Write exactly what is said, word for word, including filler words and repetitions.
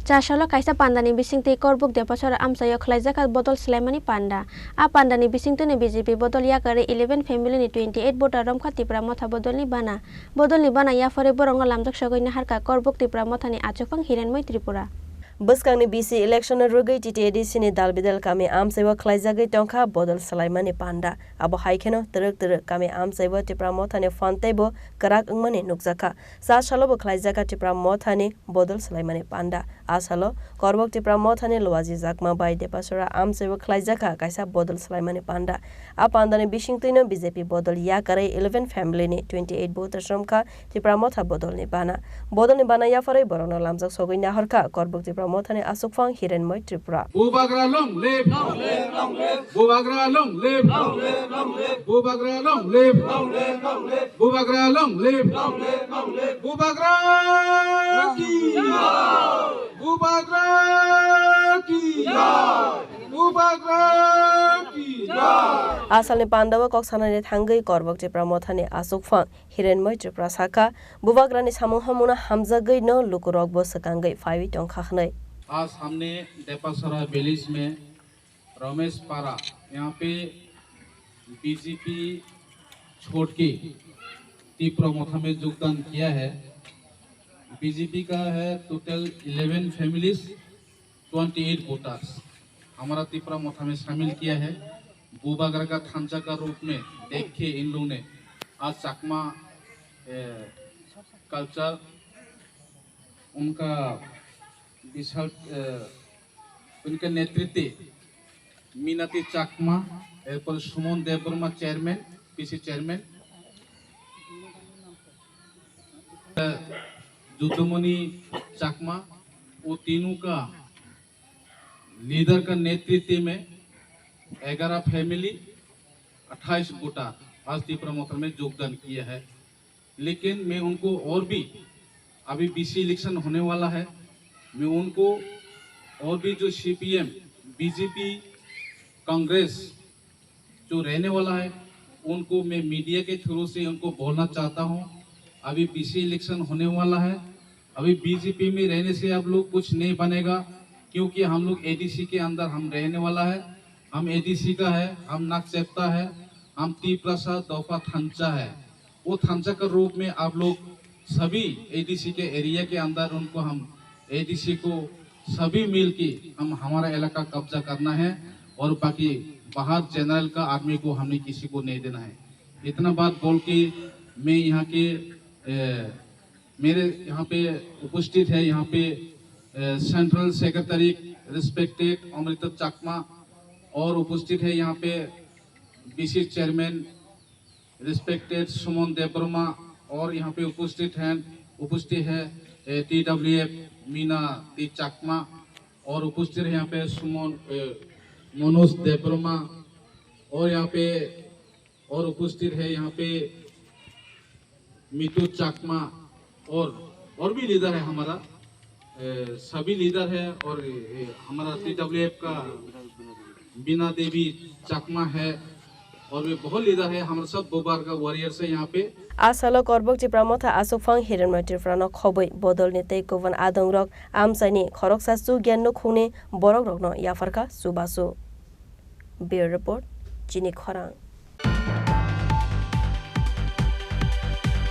Chasalo kaisa pandani bisingtwi Korbuk Depasora amchaio khwlaijakha bodol swlaimani panda. A pandani bisingtwino B J P bodol yakarwi eleven family ni twenty eight voter romkha Tipra Motha bodolni bana. Bodolni bana yapharwi borokno lamjak sogwi naharkha Korbuk Tipra Mothani achukphang Hirenmoi Tripura. Bwskangni B C election-o rwgwi T T A D C ni dal bidal kami amchaio khwlaijagwi tongkha bodol swlaimani panda. Abo hai kheno twrwk twrwk kami amchaio Tipra Mothani phan teibo kwrak wngmani nukjakha. Cha salobo khwlaijakha Tipra Mothani bodol swlaimani panda. A salo Korbok Tipra Mothani Luaji Jakma bai Depasora amchaio khwlaijakha kaisa bodol swlaimani panda. A pandani bisingtwino B J P bodol yakarwi eleven family ni twenty eight voters romkha Tipra Motha bodolni bana. Bodolni bana yapharwi borokno lamjak sogwi naharkha Korbok Tipra Mothani achukphang Hirenmoi Tripura. Bubagra long live! Bubagra long live! Bubagra long live! Bubagra long live! Bubagra ki jai! Bubagra ki jai! Bubagra ki jai! Asalni pandao kok sanani thangwi Korbok Tipra Mothani achukphang Hirenmoi Tripura sakha, Bubagrani samung hamungno hamjagwi no lukurokbo swkangwi phaiwi tongkha hwnwi. आज हमने देपासरा विलेज में रमेश पारा, यहाँ पे बीजेपी छोड़ के तीपरा मोथा में योगदान किया है। बीजेपी का है total eleven families, twenty eight voters हमारा तीपरा मोथा में शामिल किया है। बुबागरा का थांचा का रूप में देख के इन लोगों ने आज चकमा, ए, कल्चर, उनका विशाल, ए, उनके नेतृत्व मीनाती चाकमा, एरपर सुमन देववर्मा चेयरमैन, पीसी चेयरमैन, जुद्दमणि चाकमा, वो तीनों का लीडर का नेतृत्व में ग्यारह फैमिली, अट्ठाईस वोटर आज तीपरा मोथा में योगदान किया है। लेकिन मैं उनको और भी, अभी बीसी इलेक्शन होने वाला है, मैं उनको और भी जो सीपीएम, बीजेपी, कांग्रेस जो रहने वाला है, उनको मैं मीडिया के थ्रू से उनको बोलना चाहता हूँ, अभी बीसी इलेक्शन होने वाला है, अभी बीजेपी में रहने से आप लोग कुछ नहीं बनेगा, क्योंकि हम लोग एडीसी के अंदर हम रहने वाला है, हम एडीसी का है, हम नागचेप्ता है, हम तीपरासा दोफा थांचा है। वो थांचा का रूप में आप लोग सभी एडीसी के एरिया के अंदर उनको हम एडीसी को सभी मिल के हम हमारा इलाका कब्जा करना है और बाकी बाहर जनरल का आदमी को हमने किसी को नहीं देना है। इतना बात बोल के मैं यहाँ के, ए, मेरे यहाँ पे उपस्थित है, यहाँ पे, ए, सेंट्रल सेक्रेटरी रिस्पेक्टेड अमृता चाकमा और उपस्थित है यहाँ पे बीसी चेयरमैन रिस्पेक्टेड सुमन देववर्मा और यहाँ पे उपस्थित हैं, उपस्थित है, ए, टीडब्ल्यूएफ मीना टी चाकमा और उपस्थित है यहाँ पे सुमन, ए, मनोज देववर्मा और यहाँ पे, और उपस्थित है यहाँ पे मितु चाकमा और, और भी लीडर है हमारा, ए, सभी लीडर है और, ए, हमारा टीडब्ल्यूएफ का बीना देवी चाकमा है और भी बहुत लीडर है, हमारा सब बुबागरा का वॉरियर्स है यहाँ पे। A salo Korbok Tipra Motha achukphang Hirenmoi Tripura no khobwi bodolni tei kubun adongrok amchaini khoroksa chukya nukhungni borokrokno yapharkha chubachu. Bureau Report, Chini Khorang.